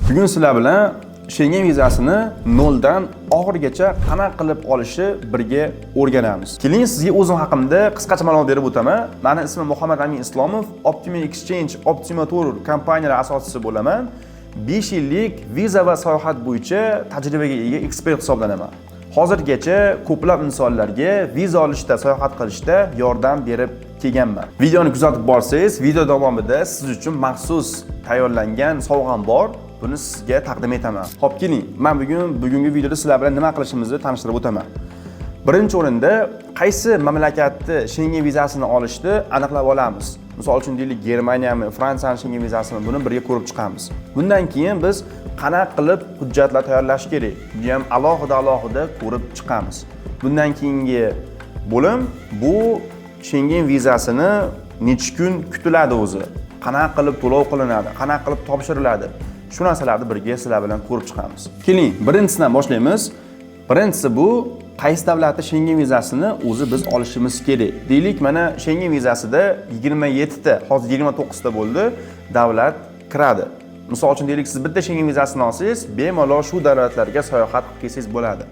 Bugun sizlar bilan Shengen vizasini noldan oxirigacha qanaqa qilib olishni birga o'rganamiz. Keling, sizga o'zim haqimda qisqacha ma'lumot berib o'taman. Mani ismim Muhammad Amin Islomov, Optima Exchange, Optima Tour kompaniyalari asoschisi bo'laman. 5 yillik viza va sayohat bo'yicha tajribaga ega ekspert hisoblanaman. Hozirgacha ko'plab insonlarga viza olishda, sayohat qilishda yordam berib kelganman. Videoni kuzatib borsangiz, video davomida siz uchun maxsus tayyorlangan sovg'am bor. Buni sizga taqdim etaman. Xo'p, keling, men bugungi videoda sizlar bilan nima qilishimizni tanishtirib o'taman. Birinchi o'rinda qaysi mamlakatni Shengen vizasini olishni aniqlab olamiz. Misol uchun, deylik, Germaniyami, Fransiyani Shengen vizasini, buni birga ko'rib chiqamiz. Bundan keyin biz qanaqa qilib hujjatlar tayyorlash kerak, buni ham alohida alohida ko'rib chiqamiz. Bundan keyingi bo'lim bu Shengen vizasini necha kun kutiladi o'zi, qanaqa qilib to'lov qilinadi, qanaqa qilib topshiriladi. Shu narsalarni birga sizlar bilan ko'rib chiqamiz. Keling, birinchisidan boshlaymiz. Birinchisi bu qaysi davlatni Shengen vizasini o'zi biz olishimiz kerak. Deylik, mana Shengen vizasida 27 ta, hozir 29 ta bo'ldi, davlat kiradi. Misol uchun, deylik, siz bitta Shengen vizasini olsangiz, bemalol shu davlatlarga sayohat qilib kelsangiz bo'ladi.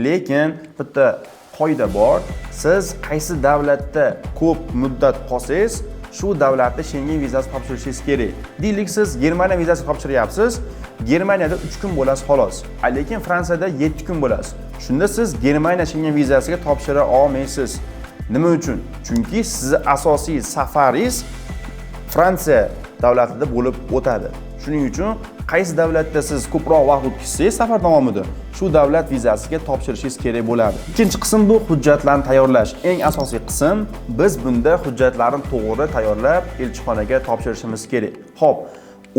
Lekin bitta qoida bor. Siz qaysi davlatda ko'p muddat qolsangiz, shu davlatda Shengen vizasi topshirishingiz kerak. Deylik, siz Germaniya vizasi topshiryapsiz, Germaniyada 3 kun bo'lasiz xolos. Lekin Fransiyada 7 kun bo'lasiz. Shunda siz Germaniya Shengen vizasiga topshira olmaysiz. Nima uchun? Chunki sizni asosiy safaringiz Fransiya davlatida bo'lib o'tadi. Shuning uchun qaysi davlatda siz ko'proq vaqt o'tkazsangiz safar davomida, shu davlat vizasiga topshirishingiz kerak bo'ladi. Ikkinchi qism bu hujjatlarni tayyorlash. Eng asosiy qism, biz bunda hujjatlarni to'g'ri tayyorlab elchixonaga topshirishimiz kerak. Xo'p,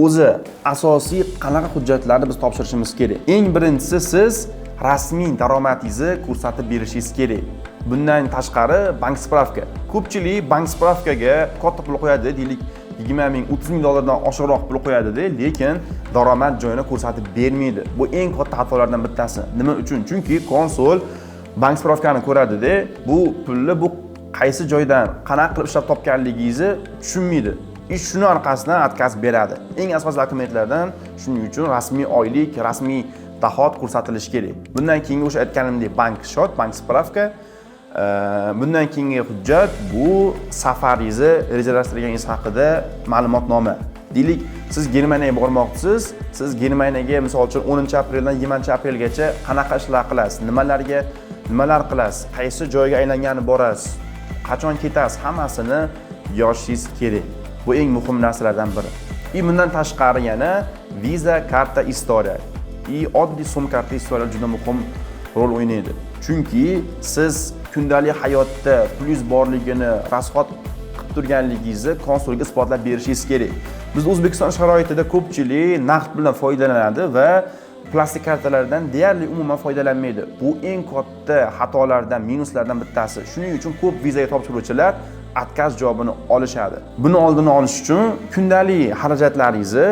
o'zi asosiy qanaqa hujjatlarni biz topshirishimiz kerak? Eng birinchisi, siz rasmiy daromadingizni ko'rsatib berishingiz kerak. Bundan tashqari bank spravka. Ko'pchilik bank spravkaga katta pul qo'yadi, deylik, 20 ming, 30 ming dollardan oshiqroq pul qo'yadida, lekin daromad joyini ko'rsatib bermaydi. Bu eng katta xatolardan bittasi. Nima uchun? Chunki konsul bank spravkani ko'radida, bu pulni bu qaysi joydan, qanaqa qilib ishlab topganligingizni tushunmaydi. И shuni orqasidan отказ beradi. Eng asosiy dokumentlardan shuning uchun rasmiy oylik, rasmiy доход ko'rsatilishi kerak. Bundan keyingi o'sha aytganimdek bank счёт, bank spravka. Bundan keyingi hujjat bu safaringizni rejalashtirganingiz haqida ma'lumotnoma. Deylik, siz Germaniyaga bormoqchisiz, siz Germaniyaga, misol uchun, 10 apreldan 20 aprelgacha qanaqa ishlar qilasiz, nimalarga nimalar qilasiz, qaysi joyga aylangani borasiz, qachon ketasiz, hammasini yozishingiz kerak. Bu eng muhim narsalardan biri. И bundan tashqari yana Visa karta история и oddiy so'm karta история juda muhim rol o'ynaydi. Chunki siz kundalik hayotda pulingiz borligini, расход qilib turganligingizni konsulga isbotlab berishingiz kerak. Biz O'zbekiston sharoitida ko'pchilik naqd bilan foydalanadi va plastik kartalardan deyarli umuman foydalanmaydi. Bu eng katta xatolardan, minuslardan bittasi. Shuning uchun ko'p vizaga topshiruvchilar отказ javobini olishadi. Buni oldini olish uchun kundalik xarajatlaringizni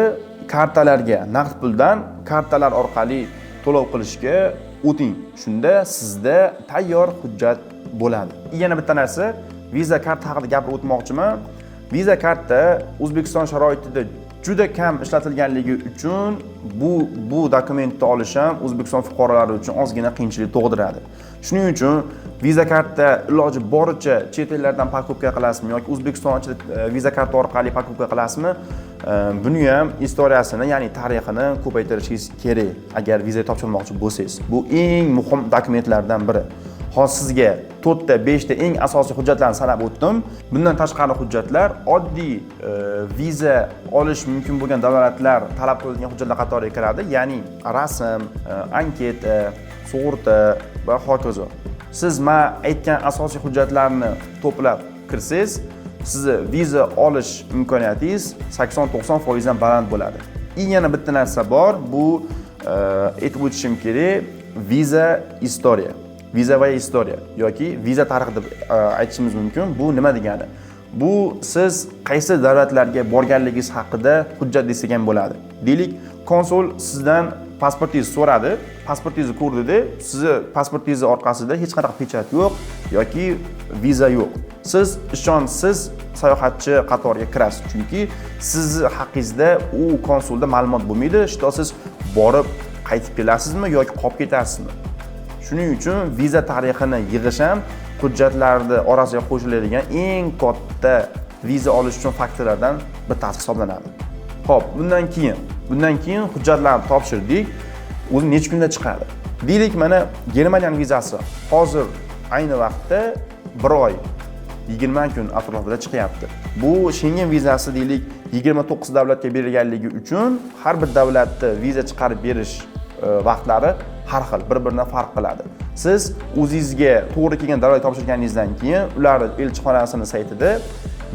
kartalarga, naqd puldan kartalar orqali to'lov qilishga o'ting. Shunda sizda tayyor hujjat bo'ladi. Yana bitta narsa, Visa karta haqida gapirib o'tmoqchiman. Visa karta O'zbekiston sharoitida juda kam ishlatilganligi uchun bu dokumentni olish ham O'zbekiston fuqarolari uchun ozgina qiyinchilik tug'diradi. Shuning uchun Visa karta iloji boricha chet ellardan покупка qilasizmi yoki O'zbekiston ichida Visa karta orqali покупка qilasizmi, buni ham история sini, ya'ni tarixini ko'paytirishingiz kerak, agar viza topshirmoqchi bo'lsangiz. Bu eng muhim dokumentlardan biri. Hozir sizga to'rtta, beshta eng asosiy hujjatlarni sanab o'tdim. Bundan tashqari hujjatlar oddiy viza olish mumkin bo'lgan davlatlar talab qiladigan hujjatlar qatoriga kiradi, ya'ni rasm, anketa, sug'urta va hokazo. Siz man aytgan asosiy hujjatlarni to'plab kirsangiz, sizni viza olish imkoniyatingiz 80-90 foizdan baland bo'ladi. И yana bitta narsa bor, bu aytib o'tishim kerak, viza история, визовая история yoki viza tarixi deb aytishimiz mumkin. Bu nima degani? Bu siz qaysi davlatlarga borganligingiz haqida hujjat desak ham bo'ladi. Deylik, konsul sizdan pasportingizni so'radi, pasportingizni ko'rdida, sizni pasportingizni orqasida hech qanaqa pechat yo'q yoki viza yo'q. Siz ishonchsiz sayohatchi qatoriga kirasiz, chunki sizni haqingizda u konsulda ma'lumot bo'lmaydi, что siz borib qaytib kelasizmi yoki qolib ketasizmi. Shuning uchun viza tarixini yig'ish ham hujjatlarni orasiga qo'shiladigan eng katta viza olish uchun faktorlardan bittasi hisoblanadi. Ho'p, bundan keyin hujjatlarni topshirdik. O'zi necha kunda chiqadi? Deylik, mana Germaniyani vizasi hozir ayni vaqtda 1 oy 20 kun atrofida chiqyapti. Bu Shengen vizasi, deylik, 29 davlatga berilganligi uchun har bir davlatda viza chiqarib berish vaqtlari har xil, bir biridan farq qiladi. Siz o'zingizga to'g'ri kelgan davlatga topshirganingizdan keyin ularni elchixonasini saytida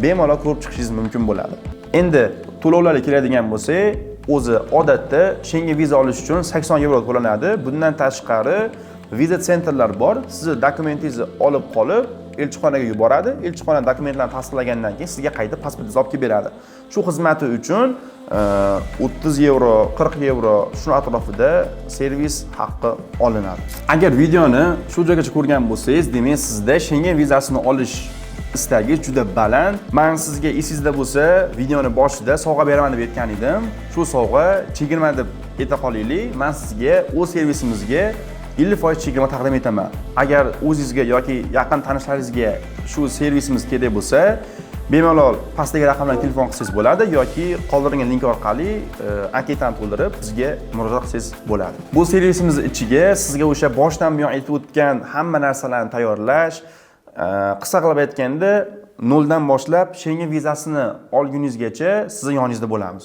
bemalol ko'rib chiqishingiz mumkin bo'ladi. Endi to'lovlarga keladigan bo'lsak, o'zi odatda Shengen viza olish uchun 80 yevro to'lanadi. Bundan tashqari viza центр lar bor, sizni dokumentingizni olib qolib, elchixonaga yuboradi. Elchixona dokumentlarni tasdiqlagandan keyin sizga qaytib pasportingizni olib kelib beradi. Shu xizmati uchun 30 yevro, 40 yevro, shuni atrofida servis haqqi olinadi. Agar videoni shu joygacha ko'rgan bo'lsangiz, demak, sizda Shengen vizasini olish istagi juda baland. Man sizga, esingizda bo'lsa, videoni boshida sovg'a beraman deb aytgan edim. Shu sovg'a chegirma deb ayta qolaylik. Man sizga o'z servisimizga 50% chegirma taqdim etaman. Agar o'zingizga yoki yaqin tanishlaringizga shu servisimiz kerak bo'lsa, bemalol pastdagi raqamlarga telefon qilsangiz bo'ladi yoki qoldirilgan link orqali anketani to'ldirib, bizga murojaat qilsangiz bo'ladi. Bu servisimiz ichiga sizga o'sha boshdan buyon aytib o'tgan hamma narsalarni tayyorlash, qisqa qilib aytganda, noldan boshlab Shengen vizasini olguningizgacha sizni yoningizda bo'lamiz.